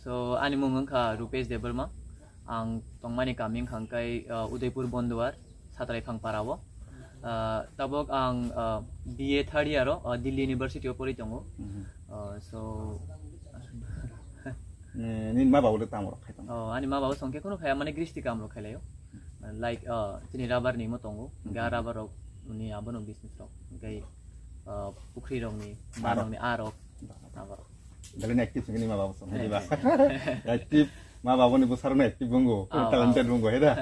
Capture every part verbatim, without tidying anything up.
So, ani mung wngkha Rupesh Debbarma. Ang tongmani kami wngkha hwnkhe, uh, Udaipur Bonduar, Satrai Phangpara o. Uh, tabok ang, uh, B A third year o, uh, Delhi University o pori tongo. Mhm. Uh, so, Eh, nini ma babu le tamo rok khai tongo? Oh, ani ma babu songkhe kunu khaya, mane gristi kam rok khailaio. Like, uh, chini rubber ni mo tongo, ga Mhm. rubber rok ni abono business rok. Hwnkhe, uh, pukhri rok ni, Arok. Manok ni arok. Arok. Belai ni active songkhe nini ma babu song, Eh. diba? Active, ma babu ni bwsarok no active bungo, Oh, talented oh. bungo, he da?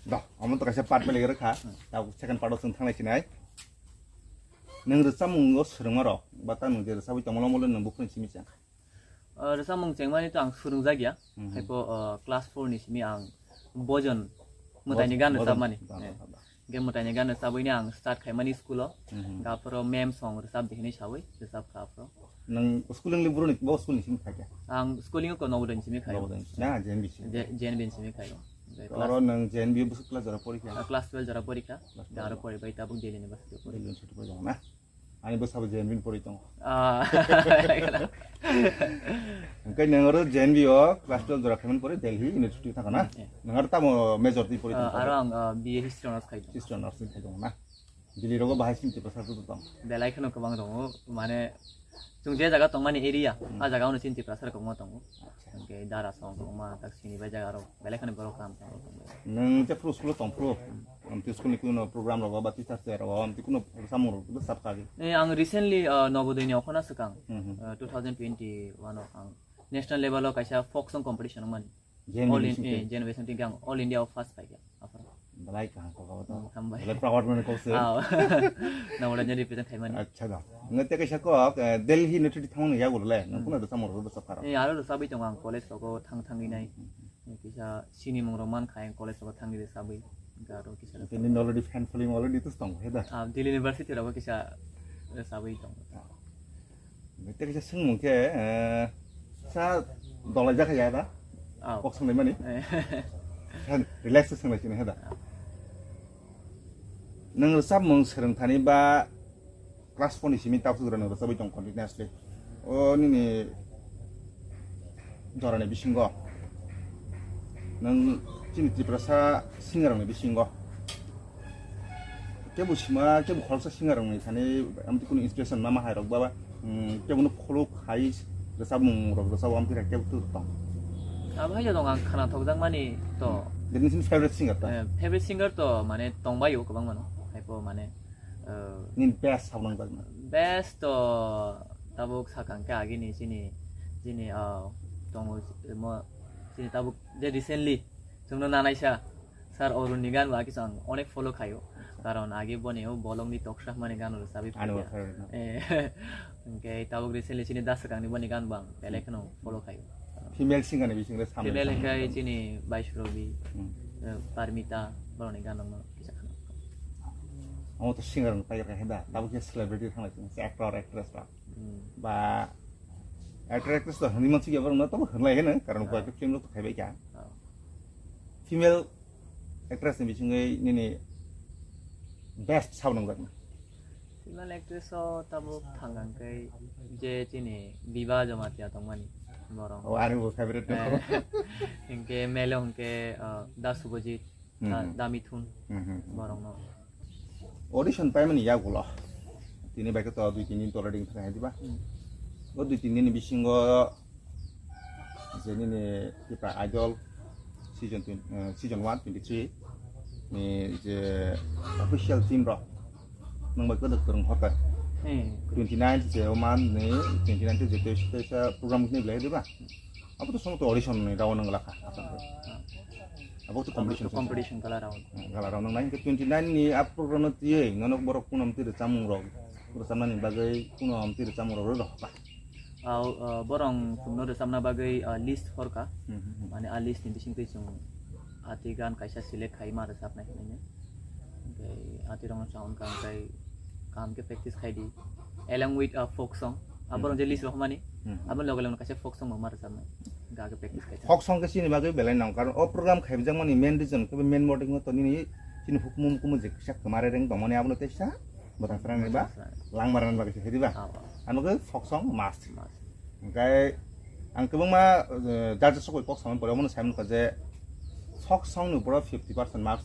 Doh, omo to kaisa part belai rwkha. Hmm. Tabuk second part o chwng thanglai sinai. Nwng rwchapmung o swrwngma rok, ba ta nwng je rwchabwi tongmolo molo nwng buphuru simi chang kha? Uh, rwchapmung chengmani to ang swrwngjak ya. Mhm. Haipo, uh, class four ni simi ang Bojon mwtaini Bojon, gan Bojon. rwchapmani. Ba, ba, Eh. ba, ba. Hwnkhe mwtaini gan rwchabwini ang start khaimani school o. Mhm. Hwnkhe aphuru ma'am song rwchap di hinwi sawi rwchap kha aphuru. Nwng school wngli buro ni, bo school ni simi khaikha? Ang schooling o Novodaya ni simi khaio. Novodaya ni simi, na, J N V simi? Je-, J N V ni simi khaio. Omo Oro class nwng J N V bwswk class jora porikha? Ah, class twelve jora porikha. Class Tei aro twelve. Poribai tabuk Delhi University o porikha. Delhi University porikha na? Ani bwsabo J N V ni pori tongo. Ah. Hwnkhe nwng oro J N V o class twelve jora khaimani pore Delhi University thangkha na? Hmm, eh. Nwng aro tamo major twi pori Ah, tongo? Aro ang, ah, B A History Honours khai tongo. History Honours khai tongo na? Delhi rogo bahai chini Tiprasa rok tong? Belai kheno kwbang tongo, mane chwng je jaga tongmani area, Hmm. ah jaga ono chini Tiprasa rok kwbangma tongo. Acha. Hwnkhe dara song kwbangma tak sini bai jaga rok belai kheno borok kam tong rok tong. Nwng je phuru school o tong phuru, amtwi school ni kuno program rogo ba teachers day rogo amtwi kuno samung rok bwsa kha di? Eh, ang recently, ah, Novodaya ni okhona swkang, Hmm, hmm. ah, two thousand twenty-one o ang national level o kaisa folk song competition wngmani. J N V All ni in, bising eh, twi? J N V bising twi ang All India o first paikha, aphuru. Belai kaham kok abo to. Hmm, hambai. Belai proud mani kok se. Ah, Novodaya ni represent khaimani. Acha da. Nwng tei kaisa kok, eh, Delhi University thangmani yagulo le, nwng Hmm. kuno rwchapmung rok rwchap kha rok? Eh, aro rwchabwi tongo ang college rogo thang thangwi nai. Hmm. Kisa sinimung rok mankha ang college rogo thangwi rwchabwi. Hwnkhe aro kisa Nini already fan following already tus tongo, he da? Ah, Delhi University rogo kisa rwchabwi tongo. Ah. Tei kaisa swngmung khe, eh, sa dolai jakha ya da? Ah. Kok swnglaimani? Eh. Relax se swnglaisini, he da? Ah. Nwng rwchapmung swrwngthani ba class four ni simi tabuk jora nwng rwchabwi tong continuously. O nini jorani bisingo nwng chini Tiprasa singer rokni bisingo kebo sima, kebo khoroksa singer rokni thani amtwi kunu inspiration ma ma hai rok ba, mm, kebo no follow khai rwchapmung rok rwchap amtwi kebo tu tong? Abo hai jadong ang khana thokjakmani to. Nini sini favorite singer ta? Eh, favorite singer to mane tongbaio kwbangma no. Haipo mane, eh, Nini best sabnang jakna? Best to tabuk sakang khe agini chini, chini, ah, tongo, mo, chini tabuk je recently chwngno nanaisa sir Arun ni gan ba kisa ang onek follow khaio. Karon age boni o bolong ni toksa mani gan rwchabwi Ani phaikha. Favorite no? Eh, hwnkhe tabuk recently chini da swkang ni boni gan bang belai kheno follow khaio. Female singer ni bising le samung Female samung hwnkhe samung. Chini Baisrobi, Hmm. eh, Parmita, borokni gan rokno kisa kheno. Omo to singer rok paikha khe da, tabuk khe celebrity thang lai tong, actor, actress rok. Hmm. Ba actor, actress to hwnwi mansukya borokno, tamo hwnlai heno, karon Ah. koi film rok to khaibai kha. Ah. Female actress ni bisingwi nini best sabo nangjakna? Female actress o tabuk thangkang khe je chini Biba Jamatia tongmani borok. Oh, ani bo favorite no. Eh, hwnkhe male o hwnkhe, ah, Da Subhajit, Hmm, Da, hmm. Da Mithun Hmm, hmm, hmm. borokno. Audition paimani yagulo. Tini bai khe to dui tin din to already thang hai diba? Hmm. O dui tin din ni bisingo je nini Tipra Idol season twenty, eh, season one twenty three ni je official team rok nwng bai kwdwk kwrwng hor kha. Hmm. Twenty nine je o man ni twenty nine je teisa program ni belai diba? Abo to somo to audition ni round wng lakha. Abo to competition. Competition gala round. Hmm, gala round nang nai twenty nine ni a program no tiyei nono borok kuno amtwi rwchapmung rok rwchapnani bagwi kuno amtwi rwchapmung rok rw rok ba? Au, uh, borong chwngno rwchapna bagwi, uh, list horkha. Hmm, hmm, hmm. Mane a list ni bisingtwi chwng ati gan kaisa select khai ma rwchapnai hinwi. Hwnkhe ati rokno chahon kha hwnkhe kaham khe practice khai di. Along with, uh, folk song. Ah, Hmm. borong je list rohormani. Hmm, hmm. Aboni loge loge kaisa folk song bo ma rwchapnai. Hwnkhe age practice khai. Folk song khe chini bagwi belai nang, karon o program khaijakmani main reason khe main motive no to nini chini hukumu mukumu je kisa kwmare reng tongmani abono teisa bwtang srang ni ba Bwtang srang. Langmara ni bagwi se diba? Ah, ah. Ano khe folk song must. Must. Hwnkhe Ang kwbangma, eh, judges rok bai kok samani pore omono sai mankha je folk song ni upor o fifty percent marks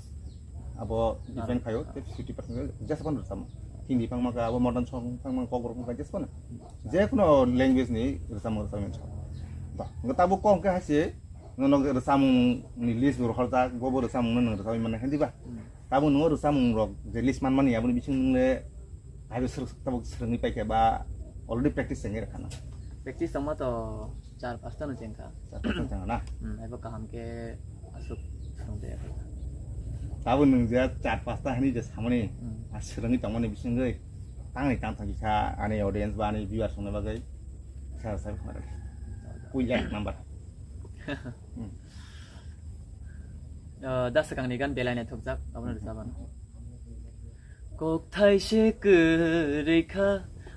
abo depend khaio, tei fifty percent jesa phano rwchapmung. Hindi phang mankha, abo modern song phang mankha, kokborok phang mankha, jesa phano. Je kono language ni rwchapmung rwchapmani sa. Ba, hwnkhe tabuk kok hwnkhe hai se, nono rwchapmung ni list bo rohorjak, bo bo rwchapmung no nwng rwchapmani mano hindi ba? Hmm. Tabuk nwng rwchapmung rok je list manmani aboni bising nwng le hai bo swrwng, tabuk swrwngwi paikha ba already practice chengwi rwkha na? Practice tongma to char pasta no chengkha. Char pasta chengkha na? Hmm, hai bo kaham khe aswk swrwng tei. Tabuk nwng je char pasta hani je samani, hmm, a swrwngwi tongmani bisingwi tangni tang thang kisa ani audience ba ani viewers rokni bagwi sa sa khna rw. Puila number. Hmm. Ah, da swkangni gan belai naithokjak, abono rwchapano. Kokthai se kwrwi kha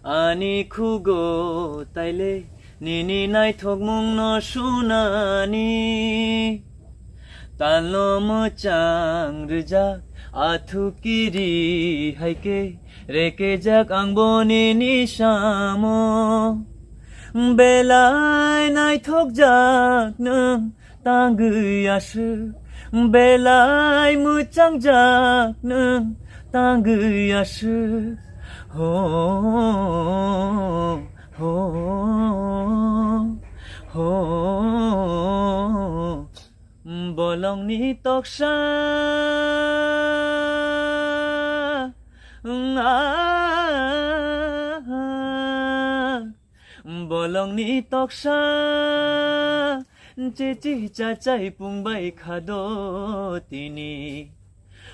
ani khugo taile, nini naithokmungno sunani. Talno mwchang rwjak, athu kiri hai khe rekejak ang bo nini samo. Belai naithokjak nwng tangwi aswk, belai mwchangjak nwng tangwi aswk. Ho, ho, ho. Bolongni toksa, ah, Bolongni toksa, chichi chachai pungbai khado tini.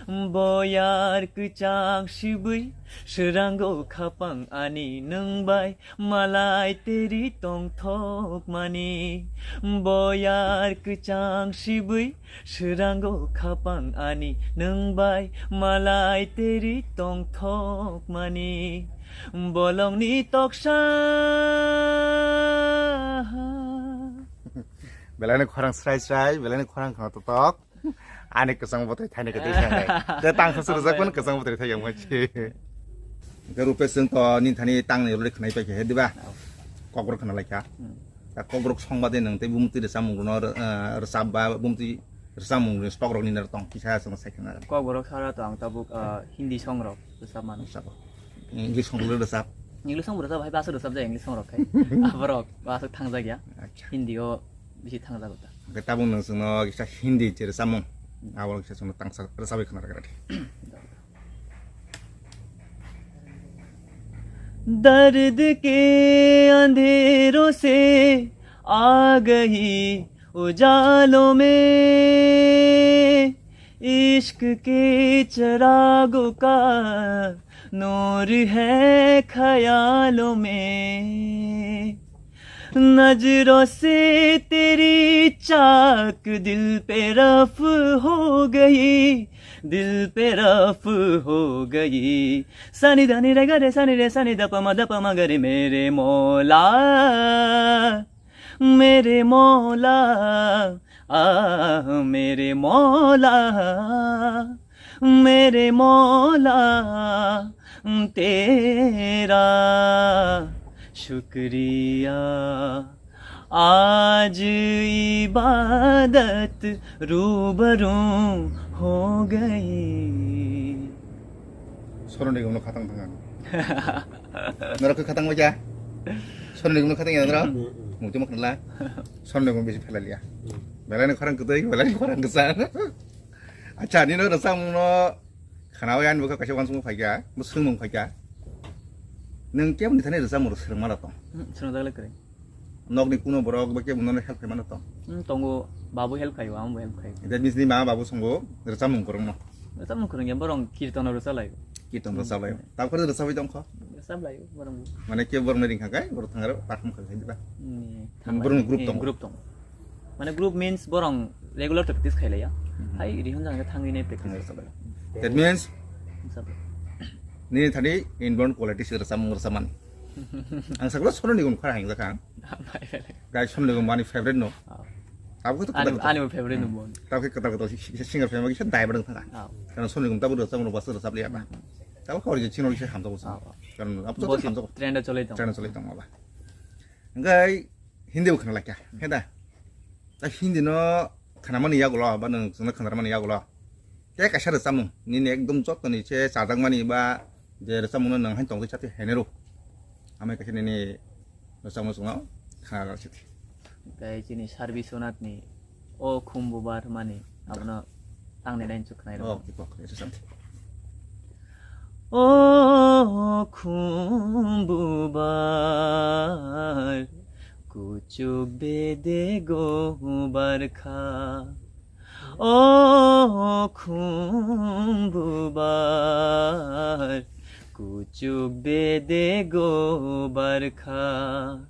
Boyar kwchang sibwi, swrango khapang ani nwng bai, malai teri tongthok mani. Boyar kwchang sibwi, Swrango khapang ani nwng bai malai teri tongthok mani bolongni toksa. Belai ni khorang srai srai, belai ni khorang khna totok. Ani kwchang bwtwi thaini kwtwi sanai. Te tang khasuk rwjak phano kwchang bwtwi thai yang machi. Ke rupe sung to ni thani tang ni role khnai pai khe diba? Kokborok khna lai kha. Hmm. Ta kokborok song bade nwng tei bumtwi rwchapmung rwno, eh, rwchap ba bumtwi rwchapmung rwni stock rokni ner tong kisa chwng sai khna. Kokborok sara to ang tabuk, ah, Hindi song rok rwchap mano. Rwchap. English song rok rwchap. English song rwchap hai basa rwchap jai English song rok khai. Aborok basa thangjak ya. Acha. Hindi o bisi thangjak ta. Hwnkhe tabuk nwng chwngno kisa Hindi je rwchapmung. Abo kisa chwngno tangsa rwchapwi khna rwkha. दर्द के अंधेरों से आ गई उजालों में, इश्क के चिरागों का नूर है ख्यालों में। नजरों से तेरी चाक दिल पे रफ हो गई, दिल पे रफ हो गई। सानी धानी रे गा रे सानी रे सानी द प म द प म ग रे मेरे मौला, मेरे मौला, आह मेरे मौला, मेरे मौला, तेरा शुक्रिया। आज इबादत रूबरू हो गई। Sono ni gumno khatang thang ang. Norok khe khatang bacha? Sono ni gumno khatang ya norok? Mungti mak nala. Sono ni gumno bisi phelaliya. Belai ni khorang kwtwi, belai ni khorang kwchang. Acha, nino rwchapmung no khnawi ani bwkha kaisa uansukmung phaikha, bwswngmung phaikha. Nwng keboni thani rwchapmung rok swrwngma rok tong? Hmm, swrwngjak le kwrwi. Nokni kuno borok ba kebo nono help khaimano tong? Hmm, tongo, babu help khaio, amo bo help khaio. That means ni ma babu songo rwchapmung kwrwngno? Rwchapmung kwrwngya, borok kirtono rwchalaio. Kirton rwchalaio. Hmm. Tabukhe rwchapwi tongkho? Rwchaplaio, borok. Mane kebo borokno ringkha khe, borok thangaro perform khlai diba? Hmm, borokni group tongo. Group tongo. Mane group means borok regular practice khailaiya. Mhm. Hai rihun jang thangwi nai practice. Thangwi khailaiya. That means, rwchap. Nini thani inborn quality se rwchapmung rwchapmani. Ang sakno Sonu Nigam khorang hingjak ang. Bai, bai. Guys, Sonu Nigam ani favorite no. Ah. Tabukhe to ani, kwtal kwtal. Ani bo favorite no. Hmm. Tabukhe kwtal kwtal si-, si-, singer family kisa daibar wng thangkha. Ah. Karon Sonu Nigam tabuk rwchapmung rwchap liya ba. Hmm. Tabukhe original chino kisa hamjak bo. Ah, ah. Karon abo to bo hamjak. Trend o cholai tong. Trend o cholai tong ba. Hingkhai Hindi bo khna laikha, he da? Ta Hindi no khnamani yagulo, ba nwng chwngno khnarmani yagulo. Tei kaisa rwchapmung, nini ekdom jotoni se chajakmani ba je rwchapmungno nwng haino tongtwi chatwi hainai rw. Amai kaisa nini rwchapmung chwngno khna rw sidi. Tei chini Sarbi Sonathni O Khum Bubar mani abono tangni line chuk khnai rw. Oh, iko, iko, santi. O khum bubar, kuchuk bede gobar kha. O khum bubar, kuchuk bede gobar kha.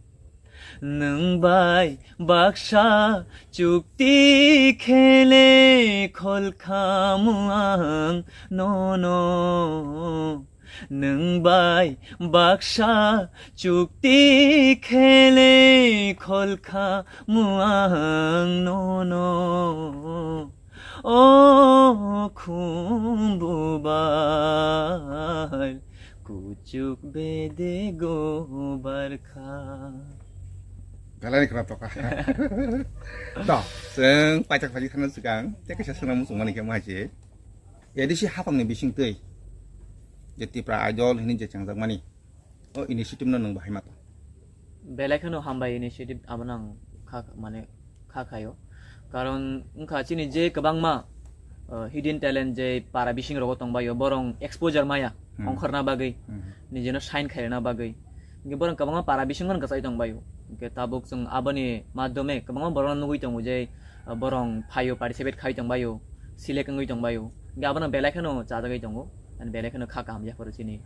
Nwng bai baksa chukti khele khol khamu ang nono. Nwng bai baksa chukti khele khol khamu ang nono. O khum bubar, kuchuk bede gobar kha. Belai ni khna toka. To, chwng paithak phaji thangna swkang, tei kaisa swnam muchung mani khe ma hai se. A D C haphangni bisingtwi je Tipra Idol hwnwi je chengjakmani, o initiative no nwng bahai ma tong? Belai kheno hambai initiative abono ang kha, mane kha khaio. Karon wngkha chini je kwbangma, uh, hidden talent je para bising rogo tongbaio, borong exposure maya, hmm, ongkhorna bagwi, hmm, nijeno shine khairokna bagwi. Hwnkhe borong kwbangma para bisingo kwchai tongbaio. Hwnkhe tabuk chwng aboni madhyome kwbangma borokno nugwi tongo je, uh, borong phaio, participate khai tongbaio, select wngwi tongbaio. Hwnkhe abono belai kheno chajagwi tongo, and belai kheno kha kaham yapharo chini